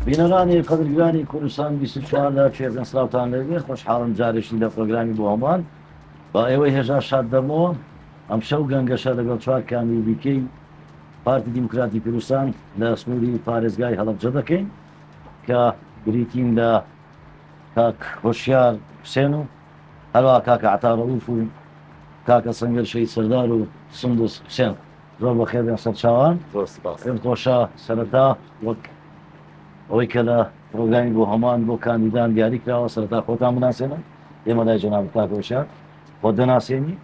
بینەرانی قەدرگرانی کوردستان 24 لە کوێ بن سڵاوتان لێبێ خۆشحاڵم جارێکی لە پرۆگرامی بۆ هەمووان با ئێوەی هێژا شاد دەبمەوە ئەمشەو گەنگەشە لەگەڵ چوار کاندیدیکەی پارتی دیموکراتی کوردستان لە سنووری پارێزگای هەڵەبجە دەکەین کە بریتین لە کاک هۆشیار حوسێن و هەروەها کاکە عەتا ڕەئوف و کاکە سەنگەر شەهید سەردار و سندس حوسێن. زۆر بەخێر بێن سەرچاوان. زۆر سپاس. پێم خۆشە سەرەتا وەک ئەوەی کە لە پرۆگرامی بۆ هەمووان بۆ کاندیدان دیاری کراوە سەرەتا خۆتان بناسێنن. ئێمە لای جەنابت کاکە هۆشیار خۆت دەناسێنی،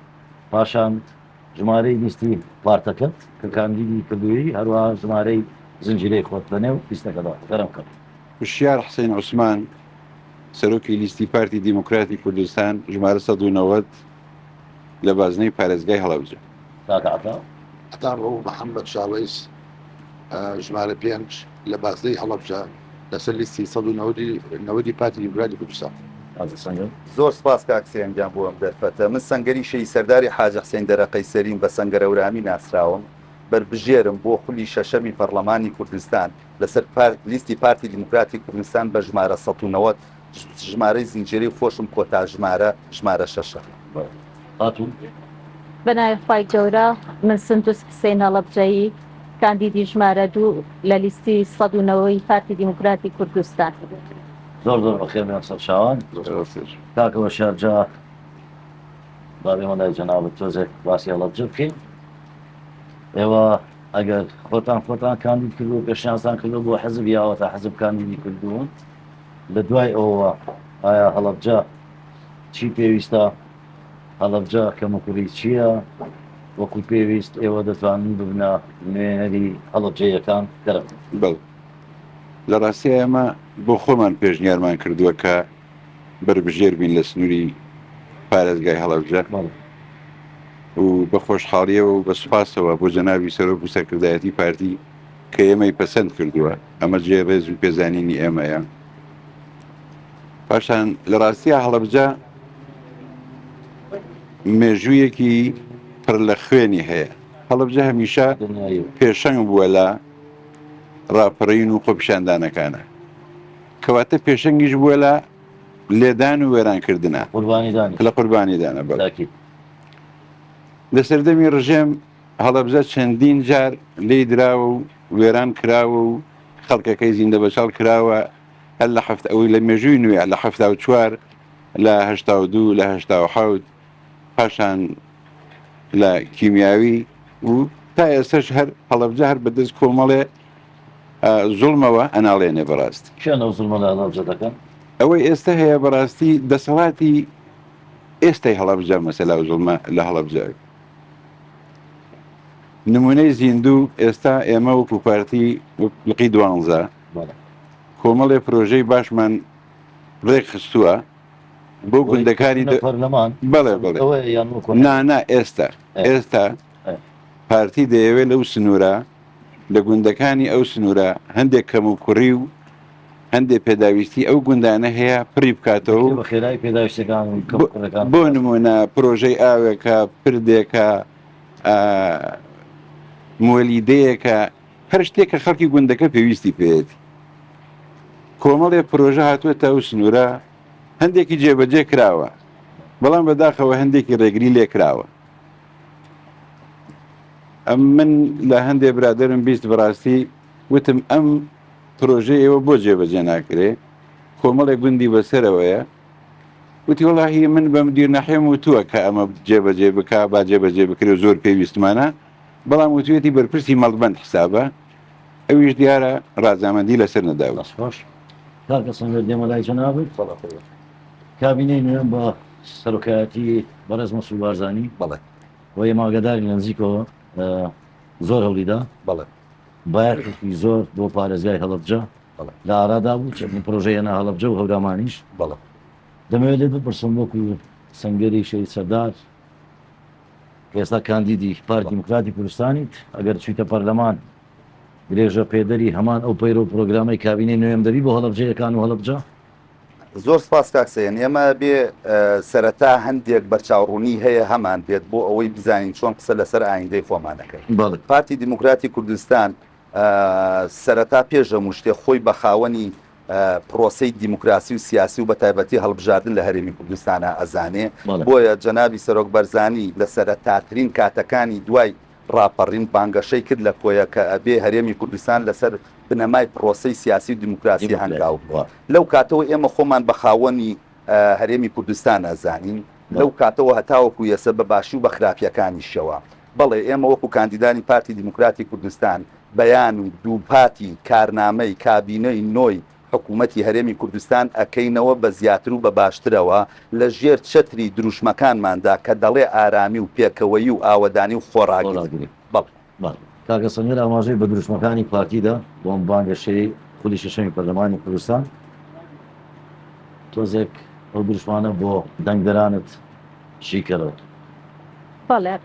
پاشان ژمارەی لیستی پارتەکەت کە کاندیدی کردووی، هەروەها ژمارەی زنجیرەی خۆت لەنێو لیستەکەدا. فەرم کە. هوشیار حسین عوسمان، سەرۆکی لیستی پارتی دیموکراتی کوردستان، ژمارە 190 لە بازنەی پارێزگای هەڵەبجە. کاک عەتا. عەتا ڕەئوف محەمەد شاوەیس، ژمارە پێنج لە بازنەی هەڵەبجە لەسەر لیستی 190 ی پارتی دیموکراتی کوردستان. کاک سەنگەر. زۆر سپاس کاک حسێن گیان بۆ ئەم دەرفەتە. من سەنگەری شەهید سەرداری حاجی حسین دەرەقەیسەریم، بە سەنگەر هەورامی ناسراوم. بەربژێرم بۆ خولی شەشەمی پەڕڵەمانی کوردستان. لەسەر پارت لیستی پارتی دیموکراتی کوردستان بە ژمارە 190 ژمارەی زنجیرەی خۆشم کۆتا ژمارە ژمارە شەشە. خاتوون. بەناوی خوای گەورە من سندس حسین هەڵەبجەیی کاندیدی ژمارە دوو لە لیستی 190 ی پارتی دیموکراتی کوردستان. زۆر زۆر بەخێر بێن سەرچاوان. کاکە وەشار جا با بێمە لای جەنابت تۆزێک باسی هەڵەبجە بکەین. ئێوە ئەگەر خۆتان خۆتان کاندید کردو پێشنیازتان کردو بۆ حزب یاوە تا حزب کاندیدی کردوون لە دوای ئەوەوە ئایا هەڵەبجە چی پێویستە هەڵەبجە کەموکوڕی چییە وەکو پێویست ئێوە دەتوانن ببنە نوێنەری هەڵەبجەیەکان دەرم بەڵێ لە ڕاستی ئێمە بۆ خۆمان پێشنیارمان کردووە کە بەربژێر بین لە سنووری پارێزگای هەڵەبجە و بە خۆشحاڵیەوە و بە سوپاسەوە بۆ جەنابی سەرۆک و سەرکردایەتی پارتی کە ئێمەی پەسەند کردووە، ئەمە جێی ڕێز و پێزانینی ئێمەیە. پاشان لە ڕاستیا هەڵەبجە مێژوویەکی پڕ لە خوێنی هەیە. هەڵەبجە هەمیشە پێشەنگ بووە لە ڕاپەڕین و خۆپیشاندانەکانە. کەواتە پێشەنگیش بووە لە لێدان و وێرانکردنە. قوربانیدانیش. لە قوربانیدانە بەڵێ. تاکید. لە سەردەمی ڕژێم هەڵەبجە چەندین جار لێی دراوە و وێران کراوە و خەڵکەکەی زیندەبەچاڵ کراوە هەر لە حەفت ئەوەی لە مێژووی نوێ لە 74 لە 82 لە 87 پاشان لە کیمیاوی و تا ئێستش هەر هەڵەبجە هەر بەدەست کۆمەڵێ زوڵمەوە ئەناڵێنێ بەڕاستی. کێن ئەو زوڵمە لە هەڵەبجە دەکەن؟ ئەوەی ئێستە هەیە بەڕاستی دەسەڵاتی ئێستای هەڵەبجە مەسەلا ئەو زوڵمە لە هەڵەبجە نمونەی زیندوو ئێستا ئێمە وەکو پارتی لقی دوانزە کۆمەڵێ پرۆژەی باشمان ڕێک خستووە بۆ گوندەکانی پەرلەمان بەڵێ بەڵێ نا نا ئێستا ئێستا پارتی دەیەوێت لەو سنوورە لە گوندەکانی ئەو سنوورە هەندێک کەموکوڕی و هەندێک پێداویستی ئەو گوندانە هەیە پڕی بکاتەوە و بە خێرایی پێداویستیەکان و کەموکوڕیەکان بۆ نمونە پرۆژەی ئاوێکە، پردێکە، مۆلیدەیەکە، هەر شتێک کە خەڵکی گوندەکە پێویستی پێیەتی. کۆمەڵێ پرۆژە هاتووەتە ئەو سنوورە، هەندێکی جێبەجێ کراوە، بەڵام بەداخەوە هەندێکی ڕێگری لێکراوە. ئەم من لە هەندێ برادەرم 20 بەڕاستی وتم ئەم پرۆژەی ئێوە بۆ جێبەجێ ناکرێ کۆمەڵێک گوندی بەسەرەوەیە وتی وەڵاهی من بە مدیر ناحیەم وتووە کە ئەمە جێبەجێ بکا با جێبەجێ بکرێ و زۆر پێویستمانە بەڵام وتوێتی بەرپرسی مەڵبەند حسابە ئەویش دیارە ڕازامەندی لەسەر نەداوە. دەست خۆش کاکە سەنگەر دێمە لای جەنابت. بەڵێ قوربان. کابینەی نوێم بە سەرۆکایەتی بەڕێز مەسرور بارزانی. بەڵێ. و ئێمە ئاگادارین لە نزیکەوە زۆر هەوڵیدا. بەڵێ. بایەخێکی زۆر بۆ پارێزگای هەڵەبجە لە ئارادا بوو، چەندین پرۆژەی هێنا هەڵەبجە و هەورامانیش. بەڵێ. دەمەوێت لێت بپرسم وەکو سەنگەری شەهید سەردار کە ئێستا کاندیدی پارتی دیموکراتی کوردستانیت، ئەگەر چوویتە پەرلەمان درێژە پێدەری هەمان ئەو پەیرە و پرۆگرامەی کابینەی نوێم دەبی بۆ هەڵەبجەیەکان و هەڵەبجە؟ زۆر سپاس کاک سەیەن ئێمە بێ سەرەتا هەندێک بەرچاوڕوونی هەیە هەمان بێت بۆ ئەوەی بزانین چۆن قسە لەسەر ئایندەی خۆمان دەکەین. بەڵێ. پارتی دیموکراتی کوردستان. سەرەتا پێش هەموو شتێ خۆی بە خاوەنی پرۆسەی دیموکراسی و سیاسی و بەتایبەتی هەڵبژاردن لە هەرێمی کوردستانا ئەزانێ، بۆیە جەنابی سەرۆک بەرزانی لە سەرەتاترین کاتەکانی دوای ڕاپەڕین بانگەشەی کرد لە کۆیە کە ئەبێ هەرێمی کوردستان لەسەر بنەمای پرۆسەی سیاسی و دیموکراسی هەنگاو بنێ. لەو کاتەوە ئێمە خۆمان بە خاوەنی هەرێمی کوردستان ئەزانین، لەو کاتەوە هەتاوەکو ئێستا بە باشی و بە خراپیەکانیشەوە. بەڵێ ئێمە وەکو کاندیدانی پارتی دیموکراتی کوردستان بەیان و دووپاتی کارنامەی کابینەی نۆی حکوومەتی هەرێمی کوردستان ئەکەینەوە بە زیاتر و بە باشترەوە لە ژێر چەتری دروشمەکانماندا کە دەڵێ ئارامی و پێکەوەیی و ئاوەدانی و خۆڕاگری. بەڵێ. بەڵێ. کاکە سەمیر ئاماژەی بە دروشمەکانی پارتی دا بۆ ئەم بانگەشەیەی خولی شەشەمی پەرلەمانی کوردستان. تۆزێک ئەو دروشمانە بۆ دەنگدەرانت شیکەرەوە. بەڵێ،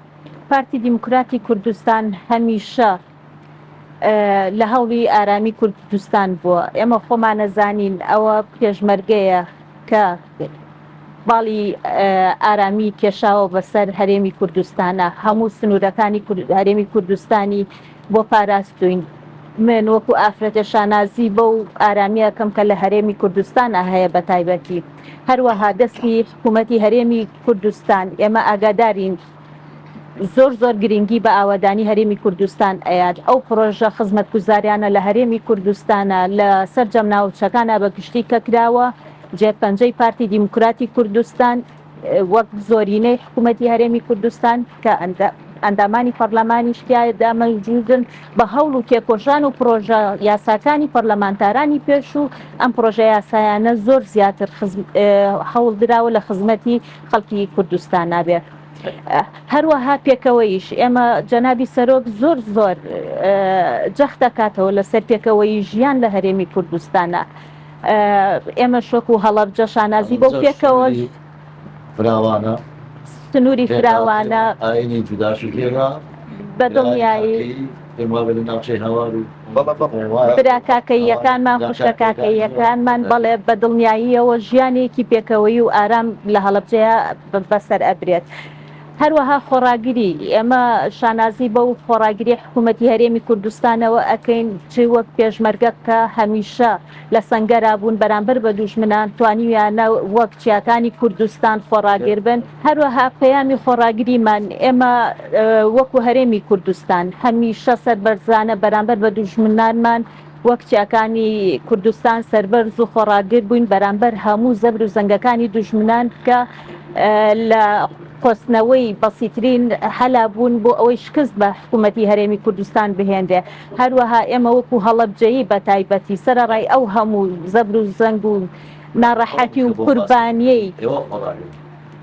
پارتی دیموکراتی کوردستان هەمیشە لە هەوڵی ئارامی کوردستان بووە. ئێمە خۆمانەزانین ئەوە پێشمەرگەیە کە باڵی ئارامی کێشاوە بەسەر هەرێمی کوردستانە، هەموو سنوورەکانی هەرێمی کوردستانی بۆ پاراستووین. من وەکو ئافرەتێ شانازی بەو ئارامیە ئەکەم کە لە هەرێمی کوردستانا هەیە بەتایبەتی. هەروەها دەستی حکوومەتی هەرێمی کوردستان ئێمە ئاگادارین زۆر زۆر گرنگی بە ئاوەدانی هەرێمی کوردستان ئەیات ئەو پرۆژە خزمەتگوزاریانە لە هەرێمی کوردستانە لە سەرجەم ناوچەکانا بە گشتی کە کراوە جێ پەنجەی پارتی دیموکراتی کوردستان وەک زۆرینەی حکوومەتی هەرێمی کوردستان کە ئەندامانی پەرلەمانیش تیادا مەوجودن بە هەوڵ و تێکۆشان و پرۆژە یاساکانی پەرلەمانتارانی پێشوو ئەم پرۆژە یاسایانە زۆر زیاتر هەوڵ دراوە لە خزمەتی خەڵکی کوردستان نابێ. هەروەها پێکەوەیش ئێمە جەنابی سەرۆک زۆر زۆر جەخت دەکاتەوە لەسەر پێکەوەیی ژیان لە هەرێمی کوردستانە. ئێمەش وەکو هەڵەبجە شانازی بەو پێکەوە فراوانە سنووری فراوانە ئاینی جوداشی تێدا بە دڵنیایی پێم وابێ لە ناوچەی هەوار و برا کاکەییەکانمان خوشکە کاکەییەکانمان بەڵێ بە دڵنیاییەوە ژیانێکی پێکەوەیی و ئارام لە هەڵەبجەیە بەسەر ئەبرێت. هەروەها خۆڕاگری، ئێمە شانازی بەو خۆڕاگری حکوومەتی هەرێمی کوردستانەوە ئەکەین چ وەک پێشمەرگە کە هەمیشە لە سەنگەرا بوون بەرامبەر بە دوژمنان توانیویانە وەک چیاکانی کوردستان خۆڕاگر بن. هەروەها پەیامی خۆڕاگریمان ئێمە وەکو هەرێمی کوردستان هەمیشە سەربەرزانە بەرامبەر بە دوژمنانمان وەک چیاکانی کوردستان سەربەرز و خۆڕاگر بووین بەرامبەر هەموو زەبر و زەنگەکانی دوژمنان کە لە قۆستنەوەی بەسیترین هەلا بوون بۆ ئەوەی شکست بە حکوومەتی هەرێمی کوردستان بهێنرێ. هەروەها ئێمە وەکو هەڵەبجەیی بە تایبەتی سەرەڕای ئەو هەموو زەبر و زەنگ و ناڕەحەتی و قوربانیەی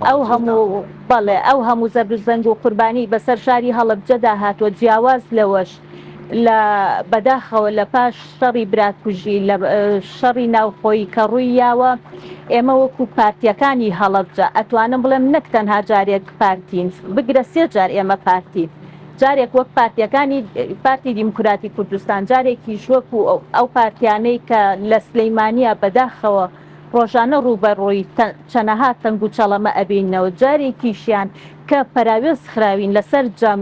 ئەو هەموو بەڵێ ئەو هەموو زەبر و زەنگ و قوربانی بەسەر شاری هەڵەبجەدا هاتووە جیاواز لەوەش لە بەداخەوە لە پاش شەڕی براکوژی لە شەڕی ناوخۆیی کە ڕووی یاوە ئێمە وەکو پارتیەکانی هەڵەبجە ئەتوانم بڵێم نەک تەنها جارێک پارتین بگرە سێ جار ئێمە پارتین جارێک وەک پارتیەکانی پارتی دیموکراتی کوردستان، جارێکیش وەکو ئەو پارتیانەی کە لە سلیمانیە بەداخەوە ڕۆژانە ڕووبەڕووی چەنەها تەنگ و چەڵەمە ئەبینەوە، جارێکیشیان کە پەراوێز خراوین لە سەرجەم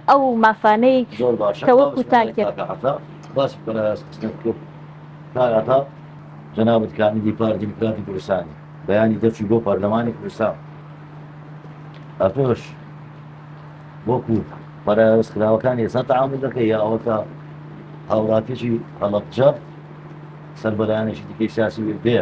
ئەو مافانەی زۆر باشە کە وەکو تاکێک. کاکە عەتا باسی پەراوێز خستنت کرد. کاک عەتا جەنابت کاندیدی پارتی دیموکراتی کوردستانی بەیانی دەرچووی بۆ پەرلەمانی کوردستان ئەتۆش وەکو پەراوێزخراوەکانی ئێستا تەعامول دەکەی یا ئەوەتا هاوڵاتیەکی هەڵەبجە سەر بە لایەنێکی دیکەی سیاسی بێ بێ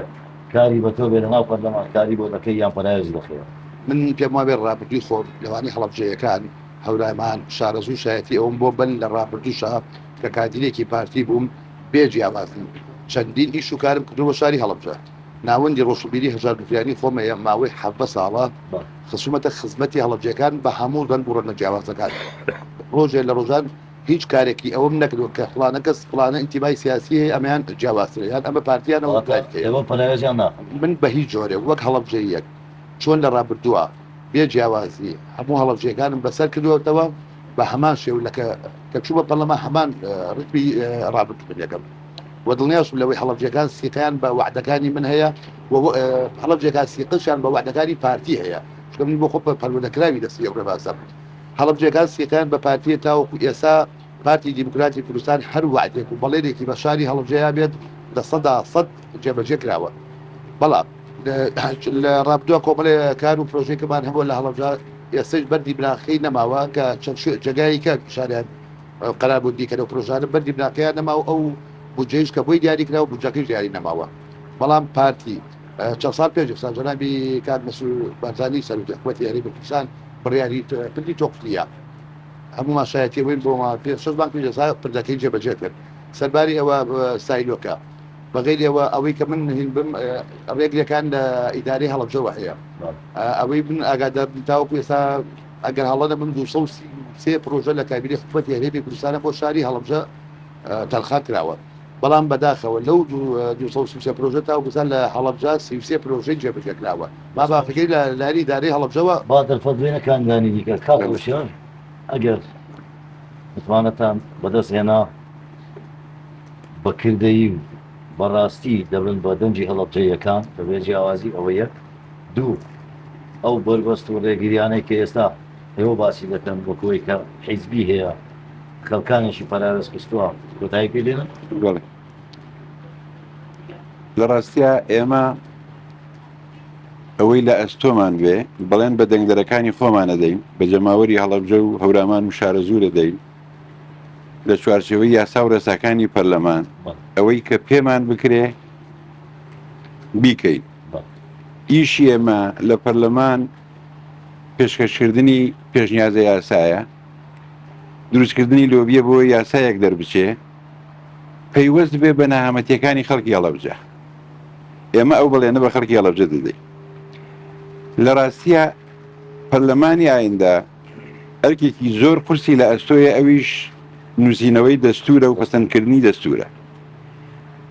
کاری بە تۆ بێ لەناو پەرلەمان کاری بۆ دەکەی یان پەراوێزی دەخەیەوە؟ من پێم وابێ ڕابردووی خۆم لەوانەی هەڵەبجەیەکان، هەورامان، شارەزوور شایەتی ئەوەم بۆ بن لە ڕابردووشا کە کادیرێکی پارتی بووم بێ جیاوازی چەندین ئیش و کارم کردووە بۆ شاری هەڵەبجە. ناوەندی ڕۆشنبیری هەژار بکریانی خۆم هەیە ماوەی 17 ساڵە خستومەتە خزمەتی هەڵەبجەکان بە هەموو ڕەنگ و ڕەنگە جیاوازەکانەوە ڕۆژێ لە ڕۆژان هیچ کارێکی ئەوەم نەکردووە کە فڵانە کەس فڵانە ئینتیمای سیاسی هەیە ئەمەیان جیاوازترە یان ئەمە پارتیانە و واتە ئێوە پەراوێزیان ناخەن؟ من بە هیچ جۆرێک وەک هەڵەبجەییەک چۆن لە ڕابردووە بێ جیاوازی هەموو هەڵەبجەیەکانم بەسەر کردووەتەوە بە هەمان شێوە لە کە کە چوومە پەرلەمان هەمان ڕیتمی ڕابردوو من یەکەم و دڵنیاشم لەوەی هەڵەبجەکان سیقەیان بە وەعدەکانی من هەیە و هەڵەبجەکان سیقەشیان بە وەعدەکانی پارتی هەیە چونکە من بۆ خۆم پەروەردەکراوی دەستی ئەو ڕێبازەم هەڵەبجەکان سیقەیان بە پارتیە تاوەکو ئێستا پارتی دیموکراتی کوردستان هەر وەعدێک و بەڵێنێکی بە شاری هەڵەبجەیا بێت 100% جێبەجێ کراوە. بەڵام لە ڕابردووە کۆمەڵێ کار و پرۆژەیەکمان هەبووە لە هەڵەبجە ئێستەش بەردی بناخەی نەماوە کە چەند جێگایەکە شاریان قەرار بوو دیکە لەو پرۆژانە بەردی بناخەیان نەماوە ئەو بودجەیش کە بۆی دیاری کراوە بودجەکەیش دیاری نەماوە بەڵام پارتی چەند ساڵ پێش ئێستا جەنابی کاک مەسرور بارزانی سەرۆکی حکومەتی هەرێمی کوردستان بڕیاری پردی تۆقلیە هەموومان شایەتی ئەوەین بۆ پێ شەش مانگ پێش ئێستا پردەکەی جێبەجێ کرد سەرباری ئەوە سایلۆکە بەغەیری ئەوە ئەوەی کە من هین بم ڕێگرەکان لە ئیدارەی هەڵەبجەوە هەیە ئەوەی من ئاگادار بم تاوەکو ئێستا ئەگەر هەڵە نەبم 233 پرۆژە لە کابینەی حکومەتی هەرێمی کوردستانە بۆ شاری هەڵەبجە تەرخان کراوە بەڵام بەداخەوە لەو 233 پرۆژە تاوەکو ئێستا لە هەڵەبجە 33 پرۆژەی جێبەجێ کراوە با باقیەکەی لە لایەنی ئیدارەی هەڵەبجەوە با دەرفەت بێنە کاندانی دیکە کاک هۆشیار ئەگەر متمانەتان بەدەست هێنا بە کردەیی و بە ڕاستی دەبن بە دەنگی هەڵەبجەییەکان بەبێ جیاوازی ئەوە یەک دوو ئەو بەربەست و ڕێگریانەی کە ئێستا ئێوە باسی دەکەن وەک ئەوەی کە حیزبی هەیە خەڵکانێکی پەراوێز خستووە کۆتایی پێ دێنن؟ بەڵێ لە ڕاستیا ئێمە ئەوەی لە ئەستۆمان بێ بەڵێن بە دەنگدەرەکانی خۆمان ئەدەین بە جەماوەری هەڵەبجە و هەورامان و شارەزوور ئەدەین لە چوارچێوەی یاسا و ڕێساکانی پەرلەمان ئەوەی کە پێمان بکرێ بیکەین ئیشی ئێمە لە پەرلەمان پێشکەشکردنی پێشنیازە یاسایە دروستکردنی لۆبیە بۆ یاسایەک دەربچێ پەیوەست بێ بە نەهامەتیەکانی خەڵکی هەڵەبجە ئێمە ئەو بەڵێنە بە خەڵکی هەڵەبجە دەدەین لە ڕاستیە پەرلەمانی ئایندە ئەرکێکی زۆر قورسی لە ئەستۆیە ئەویش نووسینەوەی دەستورە و پەسەندکردنی دەستورە.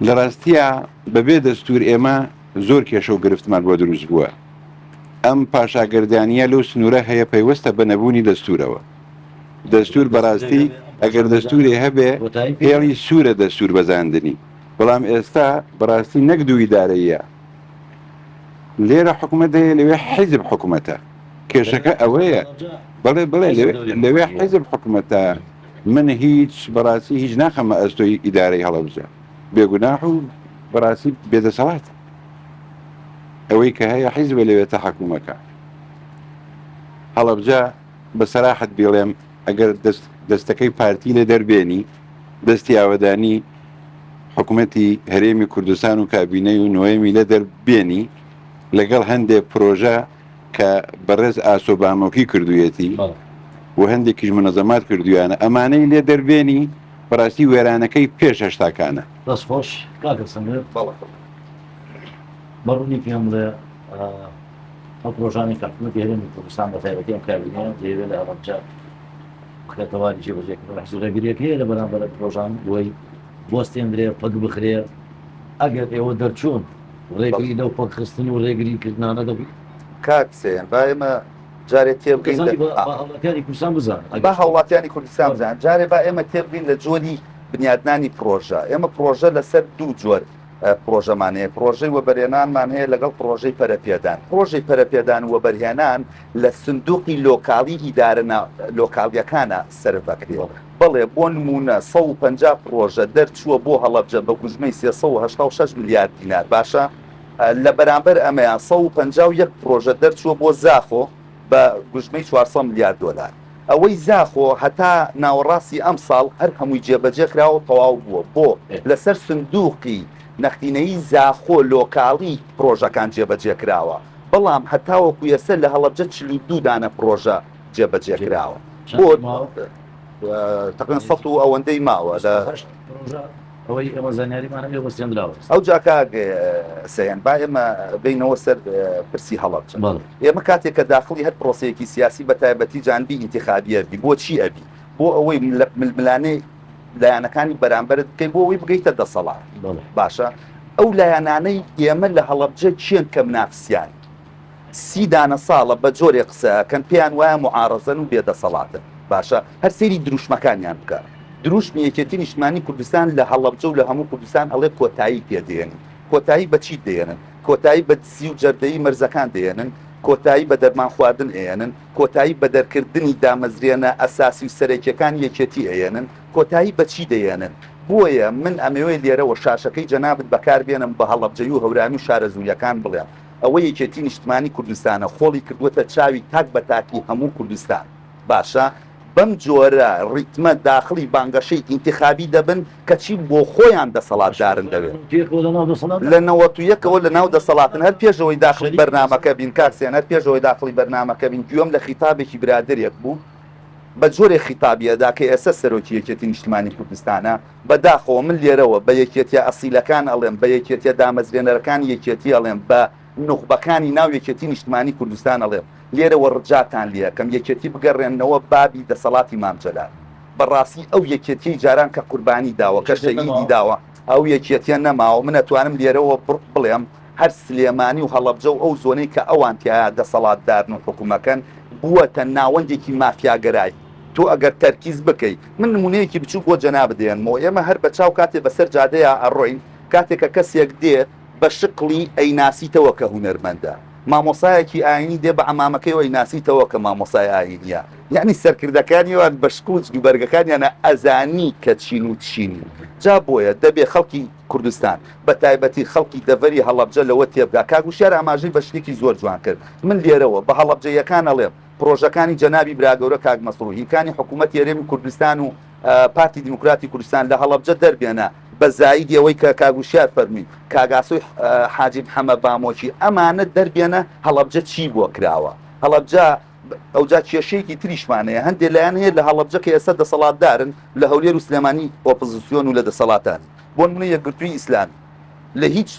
لە ڕاستیا بەبێ دەستور ئێمە زۆر کێشە و گرفتمان بۆ دروست بووە. ئەم پاشاگەردانییە لەو سنوورە هەیە پەیوەستە بە نەبوونی دەستورەوە. دەستور بەڕاستی ئەگەر دەستورێ هەبێ هێڵی سوورە دەستور بەزاندنی. بەڵام ئێستا بەڕاستی نەک دوو ئیدارەییە لێرە حکومەت هەیە لەوێ حیزب حکومەتە. کێشەکە ئەوەیە بەڵێ بڵێ لەوێ حیزب حکومەتە من هیچ بەڕاستی هیچ ناخەمە ئەستۆی ئیدارەی هەڵەبجە بێگوناح و بەڕاستی بێدەسەڵات ئەوەی کە هەیە حیزبە لەوێ تەحەکومەکە هەڵەبجە بە سەراحەت بیڵێم ئەگەر دەستەکەی پارتی لێ دەربێنی دەستی ئاوەدانی حکوومەتی هەرێمی کوردستان و کابینەی و نۆیەمی لێ دەربێنی لەگەڵ هەندێک پرۆژە کە بەڕێز ئاسۆ بامۆکی کردوویەتی و هەندێکیش منەزەمات کردویانە ئەمانەی لێ دەربێنی بەڕاستی وێرانەکەی پێش هەشتاکانە. دەست خۆش کاکە سەمیر. بەڵێ. بە ڕوونی پێم بڵێ ئەو پرۆژانەی کە حکوومەتی هەرێمی کوردستان بە تایبەتی ئەم کابینەیە دەیەوێت لە هەڵەبجە بخرێتە واری جێبەجێکردن هیچ ڕێگرییەک هەیە لە بەرامبەر ئەم پرۆژان بۆی بوەستێندرێ پەک بخرێ ئەگەر ئێوە دەرچوون ڕێگری لەو پەکخستن و ڕێگری کردنانە دەبی؟ کاک حسێن با ئێمە جارێ تێبگەین لە با هاوڵاتیانی کوردستان بزانن با هاوڵاتیانی کوردستان بزانن جارێ با ئێمە تێبگەین لە جۆری بنیادنانی پرۆژە ئێمە پرۆژە لەسەر دوو جۆر پرۆژەمان هەیە پرۆژەی وەبەرهێنانمان هەیە لەگەڵ پرۆژەی پەرەپێدان پرۆژەی پەرەپێدان و وەبەرهێنان لە سندوقی لۆکاڵی ئیدارە لۆکاڵیەکانە سەرف ئەکرێ بەڵێ بۆ نموونە 150 پڕۆژە دەرچووە بۆ هەڵەبجە بە گوژمەی 386 ملیار دینار باشە لە بەرامبەر ئەمەیان 151 پڕۆژە دەرچووە بۆ زاخۆ بە گوژمەی 400 ملیار دۆلار ئەوەی زاخۆ هەتا ناوەڕاستی ئەمساڵ هەر هەمووی جێبەجێ کراوە و تەواو بووە بۆ لەسەر سندوقی نەختینەیی زاخۆ لۆکاڵی پڕۆژەکان جێبەجێ کراوە بەڵام هەتاوەکو ئێستا لە هەڵەبجە 42 دانە پڕۆژە جێبەجێ کراوە بۆ تقریبا سەد و ئەوەندەی ماوە لە ئەوەی ئێمە زانیاریمان هەبێ وەستێنراوە. ئەوجا کاک سەیەن با ئێمە بێینەوە سەر پرسی هەڵەبجە. ئێمە کاتێک کە داخڵی هەر پرۆسەیەکی سیاسی بە تایبەتی جانبی ئینتیخابی ئەبی بۆ چی ئەبی؟ بۆ ئەوەی ململانێ لایەنەکانی بەرامبەرت بکەی بۆ ئەوەی بگەیتە دەسەڵات. باشە ئەو لایەنانەی ئێمە لە هەڵەبجە کێن کە منافسیان؟ سی دانە ساڵە بە جۆرێ قسە ئەکەن پێیان وایە موعارەزەن و بێ دەسەڵاتن باشە هەر سەیری دروشمەکانیان بکە دروشمی یەکێتی نیشتمانی کوردستان لە هەڵەبجە و لە هەموو کوردستان ئەڵێ کۆتایی پێ دێنن کۆتایی بە چی دێنن کۆتایی بە دزی و جەردەیی مەرزەکان دێنن. کۆتایی بە دەرمان خواردن ئەیەنن، کۆتایی بە دەرکردنی دامەزرێنە ئەساسی و سەرەکیەکانی یەکێتی ئەیەنن، کۆتایی بە چی دەیەنن؟ بۆیە من ئەمەوێ لێرەوە شاشەکەی جەنابت بەکار بێنم بە هەڵەبجەیی و هەورامی و شارەزووریەکان بڵێم ئەوە یەکێتی نیشتمانی کوردستانە خۆڵی کردووەتە چاوی تاک بە تاکی هەموو کوردستان. باشە بەم جۆرە ڕیتمە داخڵی بانگەشەی ئینتخابی دەبن کەچی بۆ خۆیان دەسەڵاتدارن دەوێ. لە نەوەتویەکەوە لە ناو دەسەڵاتن هەر پێش ئەوەی داخڵی بەرنامەکە بین کاک سێن هەر پێش ئەوەی داخڵی بەرنامەکە بین گوێم لە خیتابێکی برادەرێک بوو بە جۆرێک خیتابی ئەدا کە ئێستا سەرۆکی یەکێتی نیشتمانی کوردستانە بە داخەوە من لێرەوە بە یەکێتیە ئەسیلەکان ئەڵێم بە یەکێتیە دامەزرێنەرەکانی یەکێتی ئەڵێم بە نوخبەکانی ناو یەکێتی نیشتمانی کوردستان ئەڵێم لێرەوە ڕجاتان لێئەکەم یەکێتی بگەڕێننەوە بابی دەسەڵاتی مام جەلال. بەڕاستی ئەو یەکێتیەی جاران کە قوربانی داوە، کە شەهیدی داوە، ئەو یەکێتیە نەماوە. من ئەتوانم لێرەوە بڵێم هەر سلێمانی و هەڵەبجە و ئەو زۆنەی کە ئەوان تیایا دەسەڵاتدارن و حوکمەکەن بووەتە ناوەندێکی مافیاگەرایی. تۆ ئەگەر تەرکیز بکەی، من نمونەیەکی بچوک بۆ جەنابت دێنمەوە، ئێمە هەر بە چاو کاتێ بەسەر جادەیا ئەڕۆین، کاتێ کە کەسێک دێ بە شکڵی ئەیناسیتەوە کە هونەرمەندە. مامۆسایەکی ئاینی دێ بە عەمامەکەیەوە ئەیناسیتەوە کە مامۆسای ئاینیە. یەعنی سەرکردەکانی ئەوان بە شکڵ و جلوبەرگەکانیانە ئەزانی کە چین و چین. جا بۆیە دەبێ خەڵکی کوردستان بە تایبەتی خەڵکی دەڤەری هەڵەبجە لەوە تێبگا. کاک وشیار ئاماژەی بە شتێکی زۆر جوان کرد. من لێرەوە بە هەڵەبجەییەکان ئەڵێم پڕۆژەکانی جەنابی براگەورە کاک مەسرور هیکانی حکوومەتی هەرێمی کوردستان و پارتی دیموکراتی کوردستان لە هەڵەبجە دەربێنە بە زایدی ئەوەی کە کاک وشیار فەرمووی، کاک ئاسۆی حاجی محەمە بامۆکی ئەمانە دەربێنە هەڵەبجە چی بۆ کراوە؟ هەڵەبجە ئەوجا کێشەیەکی تریشمان هەیە هەندێ لایەن هەیە لە هەڵەبجە کە ئێستا دەسەڵاتدارن لە هەولێر و سلێمانی ئۆپۆزیسیۆن و لە دەسەڵاتان بۆ نمونە یەکگرتووی ئیسلامی لە هیچ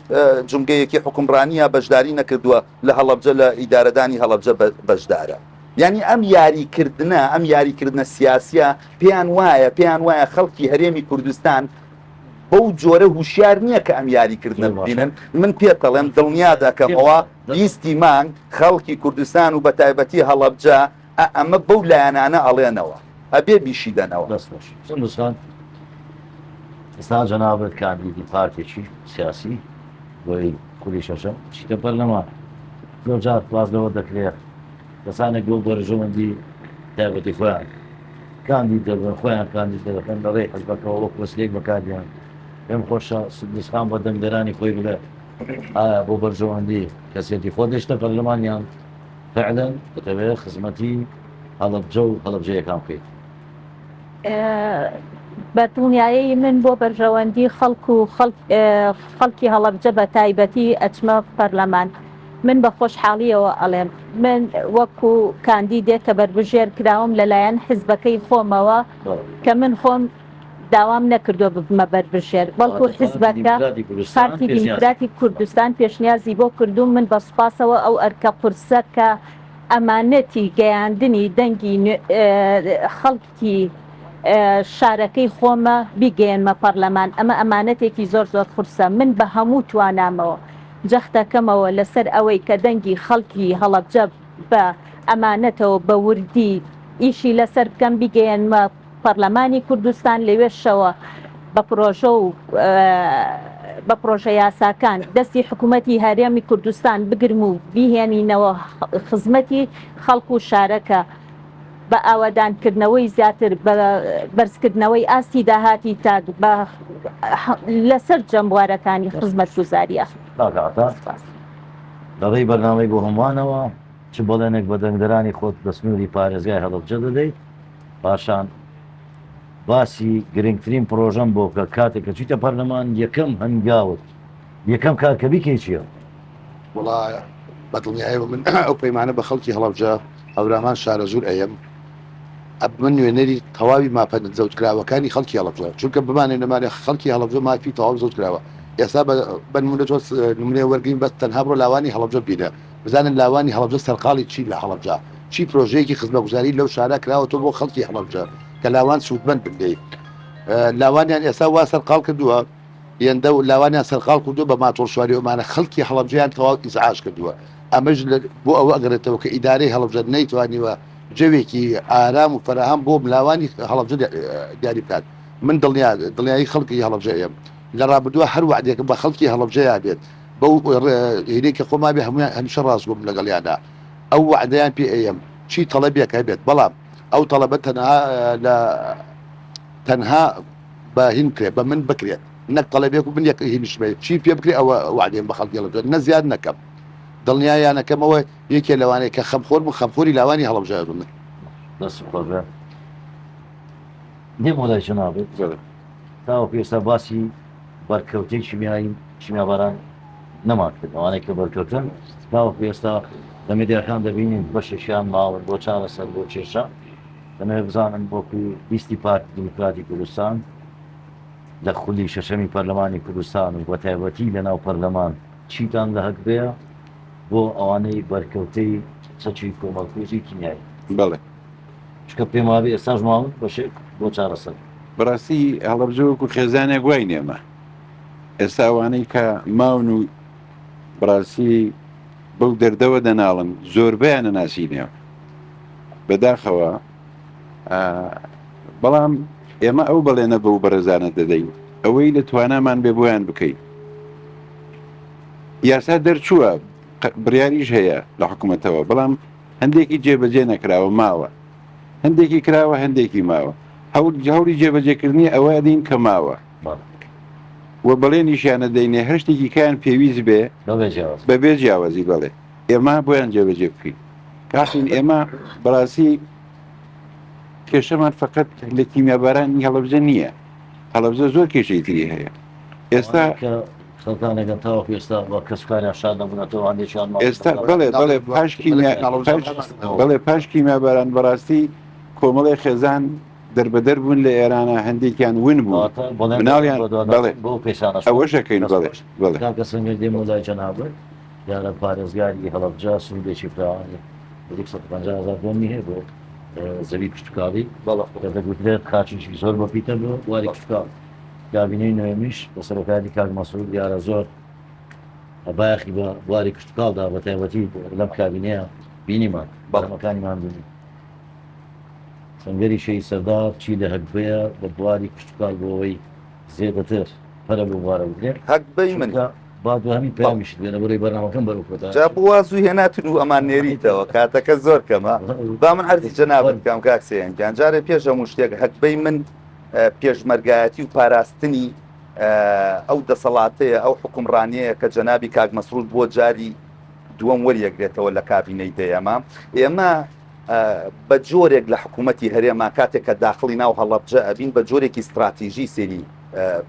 جومگەیەکی حوکمڕانیە بەشداری نەکردووە لە هەڵەبجە لە ئیدارەدانی هەڵەبجە بەشدارە. یانی ئەم یاری کردنە، ئەم یاری کردنە سیاسیە پێیان وایە، پێیان وایە خەڵکی هەرێمی کوردستان بەو جۆرە هوشیار نییە کە ئەم یاری کردنە ببینن. من پێت دەڵێم دڵنیا دەکەمەوە بیستی مانگ خەڵکی کوردستان و بەتایبەتی هەڵەبجە ئەمە بەو لایەنانە ئەڵێنەوە ئەبێ بیشیدەنەوە. دەست خۆش سندس خان ئێستا جەنابت کاندیدی پارتێکی سیاسی بۆی خولی شەشەم چیتە پەرلەمان زۆر جار باس لەوە دەکرێت کەسانێک بۆ بەرژەوەندی تایبەتی خۆیان کاندید دەبن خۆیان کاندید دەکەن لە ڕێی حزبەکەەوە وەک وەسلێک بەکاریان پێم خۆشە سندس خان بە دەنگدەرانی خۆی بڵێ ئایا بۆ بەرژەوەندی کەسێتی خۆ دەشتە پەرلەمانیان فعلا دەتەوێت خزمەتی هەڵەبجە و هەڵەبجەیەکان بکەیت؟ بە دڵنیایی من بۆ بەرژەوەندی خەڵک و خەڵکی هەڵەبجە بە تایبەتی ئەچمە پەرلەمان. من بە خۆشحاڵییەوە ئەڵێم من وەکو کاندیدێک کە بەربژێر کراوم لەلایەن حزبەکەی خۆمەوە کە من خۆم داوام نەکردووە ببمە بەربژێر بەڵکو حزبەکە پارتی دیموکراتی کوردستان پێشنیازی بۆ کردووم من بە سوپاسەوە ئەو ئەرکە قورسە کە ئەمانەتی گەیاندنی دەنگی خەڵکی شارەکەی خۆمە بیگەیەنمە پەرلەمان ئەمە ئەمانەتێکی زۆر زۆر قورسە من بە هەموو توانامەوە جەختەکەمەوە لەسەر ئەوەی کە دەنگی خەڵکی هەڵەبجە بە ئەمانەتەوە بە وردی ئیشی لەسەر بکەم بیگەیەنمە پەرلەمانی کوردستان لەوێشەوە بە پرۆژە و بە پرۆژە یاساکان دەستی حکوومەتی هەرێمی کوردستان بگرم و بیهێنینەوە خزمەتی خەڵک و شارەکە بە ئاوەدانکردنەوەی زیاتر بە بەرزکردنەوەی ئاستی داهاتی تاک بە لەسەر جەم بوارەکانی خزمەتگوزاریە. کاک عەتا لە ڕێی بەرنامەی بۆ هەمووانەوە چ بەڵێنێک بە دەنگدەرانی خۆت لە سنووری پارێزگای هەڵەبجە دەدەیت؟ پاشان باسی گرنگترین پڕۆژەم بۆ بکە کاتێک کە چویتە پەرلەمان یەکەم هەنگاوت یەکەم کار کە بیکەی چییە؟ وەڵا بە دڵنیایەوە من ئەو پەیمانە بە خەڵکی هەڵەبجە هەورامان شارەزوور ئەیەم ئەبمە نوێنەری تەواوی مافە زەوتکراوەکانی خەڵکی هەڵەبجە چونکە بمانێ نەمانێ خەڵکی هەڵەبجە مافی تەواو زەوت کراوە ئێستا بە نمونە تۆ نمونەیە وەرگین بەس تەنها بڕۆ لاوانی هەڵەبجە بینە بزانن لاوانی هەڵەبجە سەرقاڵی چین لە هەڵەبجە چی پرۆژەیەکی خزمەگوزاری لەو شارە کراوەتەوە بۆ خەڵکی هەڵەبجە کە لاوان سوودمەند بن لێی لاوانیان ئێستا وا سەرقاڵ کردووە هێندە و لاوانیان سەرقاڵ کردووە بە ماتۆڕسواری ئەمانە خەڵکی هەڵەبجەیان تەواو ئیزعاج کردووە ئەمەش بۆ ئەوە ئەگەڕێتەوە کە ئیدارەی هەڵەبجە نەیتوانیوە جەوێکی ئارام و فەراهەم بۆ لاوانی هەڵەبجە دیاری بکات من دڵنیا دڵنیایی خەڵکی هەڵەبجەیە لە ڕابردووە هەر وعدێکم بە خەڵکی هەڵەبجەیا بێت بەو هینەی کە خۆما بێ هەموویان هەمیشە ڕاستگۆم لەگەڵیاندا. ئەو وەعدەیان پێ ئەیەم چی تەڵەبێک هەبێت بەڵام ئەو تەڵەبە تەنها لە تەنها بە هین بکرێت بە من بکرێت نەک تەڵەبێک و من یەک هینیش بێت چی پێ بکرێت ئەوە وەعدەیەم بە خەڵکی هەڵەبجە نە زیاد نەکەم دڵنیایانەکەمەوە یەکێ لەوانەیە کە خەمخۆر بوو خەمخۆری لاوانی هەڵەبجە بوون. دەست خۆش بێ دێمەوە لای جەنابت تاوەکو ئێستا باسی بەرکەوتەی کیمیایی کیمیاباران نەمان کرد ئەوانەی کە بەرکەوتن تاوەکو ئێستا لە میدیاکان دەبینین بەشێکیان ماون بۆ چارەسەر بۆ کێشە دەمەوێت بزانم وەکو لیستی پارتی دیموکراتی کوردستان لە خولی شەشەمی پەرلەمانی کوردستان و بەتایبەتی لەناو پەرلەمان چیتان لە هەگبەیە بۆ ئەوانەی بەرکەوتەی چەکی کۆمەڵکوژی کیمیایی؟ بەڵێ. چونکە پێم وابێ ئێستاش ماون بەشێک بۆ چارەسەر. بەڕاستی هەڵەبجە وەکو خێزانێک واین ئێمە ئێستا ئەوانەی کە ماون و بەڕاستی بەو دەردەوە دەناڵن زۆربەیان نەناسینەوە بەداخەوە بەڵام ئێمە ئەو بەڵێنە بەو بەڕێزانە دەدەین ئەوەی لە توانامان بێ بۆیان بکەین یاسا دەرچووە بڕیاریش هەیە لە حکوومەتەوە بەڵام هەندێکی جێبەجێ نەکراوە ماوە هەندێکی کراوە هەندێکی ماوە هەوڵی جێبەجێکردنی ئەوە ئەدەین کە ماوە و بەڵێنیشیانە دەینێ هەر شتێکی کەیان پێویست بێ بەبێ جیاوازی بەڵێ ئێمە بۆیان جێبەجێ بکەین کاخین ئێمە بەڕاستی کێشەمان فقط لە کیمیابارانی هەڵەبجە نییە هەڵەبجە زۆر کێشەی تری هەیە ئێستا خەڵکانێکن تاوەکو ئێستا بە کەسوکاریان شاد نەبوونەتەوە، هەندێکیان ماڵ ئێستا بەڵێ بەڵێ پاش کیمیا پاش بەڵێ پاش کیمیاباران بەڕاستی کۆمەڵی خێزان دەربەدەر بوون لە ئێرانە هەندێکیان ون بوون واتە بەڵێن مناڵیان بەڵێ بۆ کەیسانەش ئەوەشەکەین بەڵێ بەڵێ کاکە سەنگەر دێمەوە لای جەنابت دیارە پارێزگاری هەڵەبجە سنوورێکی فراوانی نزیک 150 هەزار دۆنمی هەیە بۆ زەوی کشتوکاڵی بەڵێ کە دەگوترێت خاچێکی زۆر بەپیتە بۆ بواری کشتوکاڵ کابینەی نۆیەمیش بە سەرۆکایەتی کاک مەسرور دیارە زۆر بایەخی بە بواری کشتوکاڵدا بە تایبەتی لەم کابینەیە بینیمان بەڵەمەکانیمان بینی سەنگەری شەهید سەردار چی لە هەگبەیە بە بواری کشتوکاڵ بۆ ئەوەی زێدەتر پەرە بۆ بوارە بدرێت هەگبەی من چونکە با دوهەمین پەیامیشت بێنە بەرەی بەرنامەکەم بەرەو کۆتایی جا بۆ وا زوو هێناتن و ئەمان نێریتەوە کاتەکە زۆر کەمە با من عەرزی جەنابت بکەم کاک سێیەن گیان جارێ پێش هەموو شتێک هەگبەی من پێشمەرگایەتی و پاراستنی ئەو دەسەڵاتەیە، ئەو حوکمڕانیەیە کە جەنابی کاک مەسرور بۆ جاری دووەم وەریەگرێتەوە لە کابینەی دەیەمە. ئێمە بە جۆرێک لە حکوومەتی هەرێما کاتێک کە داخڵی ناو هەڵەبجە ئەبین بە جۆرێکی ستراتیژی سێری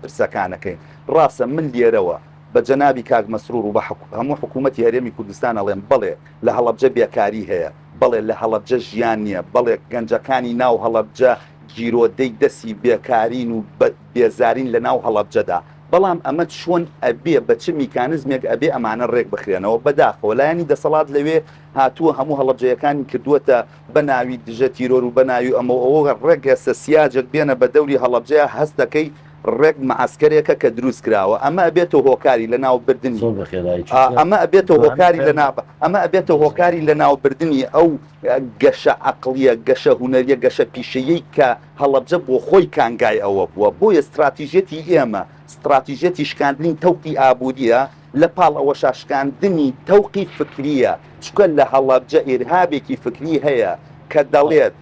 پرسەکانەکەین. ڕاستە من لێرەوە بە جەنابی کاک مەسرور و بە هەموو حکوومەتی هەرێمی کوردستان ئەڵێم بەڵێ لە هەڵەبجە بێکاری هەیە، بەڵێ لە هەڵەبجە ژیان نییە، بەڵێ گەنجەکانی ناو هەڵەبجە گیرۆدەی دەسی بێکارین و بێزارین لە ناو هەڵەبجەدا، بەڵام ئەمە چۆن ئەبێ بە چ میکانزمێک ئەبێ ئەمانە ڕێک بخرێنەوە، بەداخەوە لایەنی دەسەڵات لەوێ هاتووە هەموو هەڵەبجەیەکانی کردووەتە بە ناوی دژە تیرۆر و بە ناوی ئەمە و ئەوە، ڕێک ئێستا سیاجێک بێنە بە دەوری هەڵەبجەیا هەست دەکەی ڕێک مەعەسکەرێکە کە دروست کراوە، ئەمە ئەبێتە هۆکاری لە ناو بردنی زۆر بە خێرایی چونکە ئەمە ئەبێتە هۆکاری لە ناو ئەمە ئەبێتە هۆکاری لە ناو بردنی ئەو گەشە عەقڵییە، گەشە هونەرییە، گەشە پیشەییەی کە هەڵەبجە بۆ خۆی کانگای ئەوە بووە. بۆیە ستراتیژیەتی ئێمە، ستراتیژیەتی شکاندنی تەوقی ئابوورییە، لە پاڵ ئەوەشا شکاندنی تەوقی فکرییە، چونکە لە هەڵەبجە ئیرهابێکی فکری هەیە کە دەڵێت،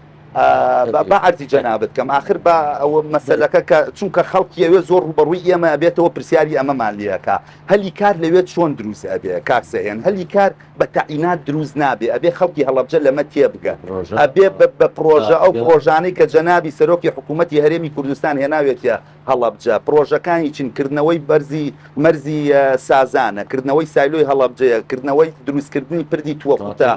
با عەرزی جەنابت کەم، ئاخر با ئەوە مەسەلەکە کە چونکە خەڵکی ئەوێ زۆر ڕووبەڕووی ئێمە ئەبێتەوە پرسیاری ئەمەمان لێ ئەکا، هەلی کار لەوێ چۆن دروست ئەبێ کاک سەهێن؟ هەلی کار بە تەعینات دروست نابێ، ئەبێ خەڵکی هەڵەبجە لەمە تێبگەن، ئەبێ بە پڕۆژە، ئەو پڕۆژانەی کە جەنابی سەرۆکی حکوومەتی هەرێمی کوردستان هێناوێتیە هەڵەبجە، پڕۆژەکانی چین، کردنەوەی بەرزی مەرزی سازانە، کردنەوەی سایلۆی هەڵەبجەیە، کردنەوەی دروستکردنی پردی توەخوتە،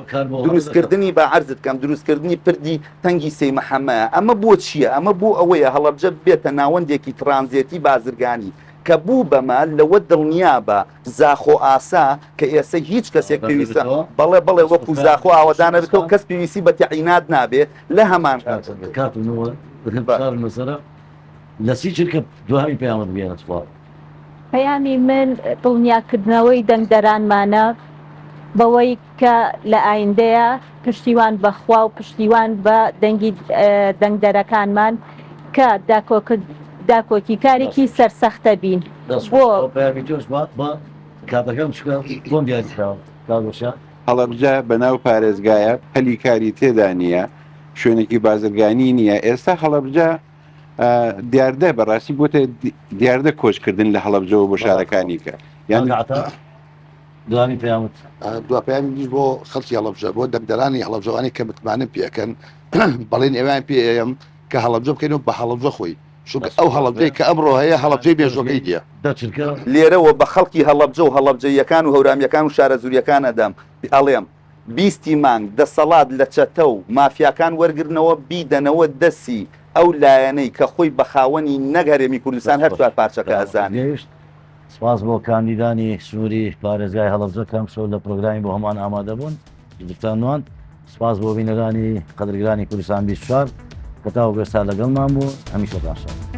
دروستکردنی با عەرزت کەم، دروستکردنی پردی تەنگی سەی محەمەیە، ئەمە بۆ چییە؟ ئەمە بۆ ئەوەیە هەڵەبجە ببێتە ناوەندێکی ترانزێتی بازرگانی، کە بوو بەمە لەوە دڵنیابە زاخۆ ئاسا کە ئێسە هیچ کەسێک پێویستە بەڵێ بەڵێ وەکو زاخۆ ئاوەدانە بێتەوە کەس پێویستی بە تەعینات نابێ لە هەمان لە سی چرکە دوهەمین پەیامت بگەیەنە تخوا. پەیامی من دڵنیاکردنەوەی دەنگدەرانمانە بەوەی کە لە ئایندەیە پشتیوان بە خوا و پشتیوان بە دەنگی دەنگدەرەکانمان کە داکۆکیکارێکی سەرسەختە بین دەست بۆ خۆش. ئەوە پەیامی تۆش با با کاتەکەم چونکە بۆم دیاری کراوە کاک وشە. هەڵەبجە بەناو پارێزگایە، هەلی کاری تێدا نییە، شوێنێکی بازرگانی نییە، ئێستا هەڵەبجە دیاردە بەڕاستی بۆتە دیاردە کۆچکردن لە هەڵەبجەوە بۆ شارەکانی کە یان دوامی پەیامت. دوا پەیامی منیش بۆ خەڵکی هەڵەبجە، بۆ دەنگدەرانی هەڵەبجە ئەوانەی کە متمانەم پێ ئەکەن، بەڵێنی ئەوەیان پێ ئەیەم کە هەڵەبجە بکەینەوە بە هەڵەبجە خۆی، چونکە ئەو هەڵەبجەی کە ئەمڕۆ هەیە هەڵەبجەی مێژووەکەی نییە. دەچرکە. لێرەوە بە خەڵکی هەڵەبجە و هەڵەبجەییەکان و هەورامییەکان و شارەزوورییەکان ئەدەم ئەڵێم، بیستی مانگ دەسەڵات لە چەتە و مافیاکان وەرگرنەوە بیدەنەوە دەسی ئەو لایەنەی کە خۆی بە خاوەنی نەک هەرێمی کوردستان هەر چوار پارچەکە ئەزانێ. سپاس بۆ کاندیدانی سنووری پارێزگای هەڵەبجە کە ئەمشەو لە پرۆگرامی بۆ هەمووان ئامادە بوون. دکتۆر نواند. سپاس بۆ بینەرانی قەدرگرانی کوردستان 24 کە تاوەکو ئێستا لەگەڵمان بوون. هەمیشەتان شاد.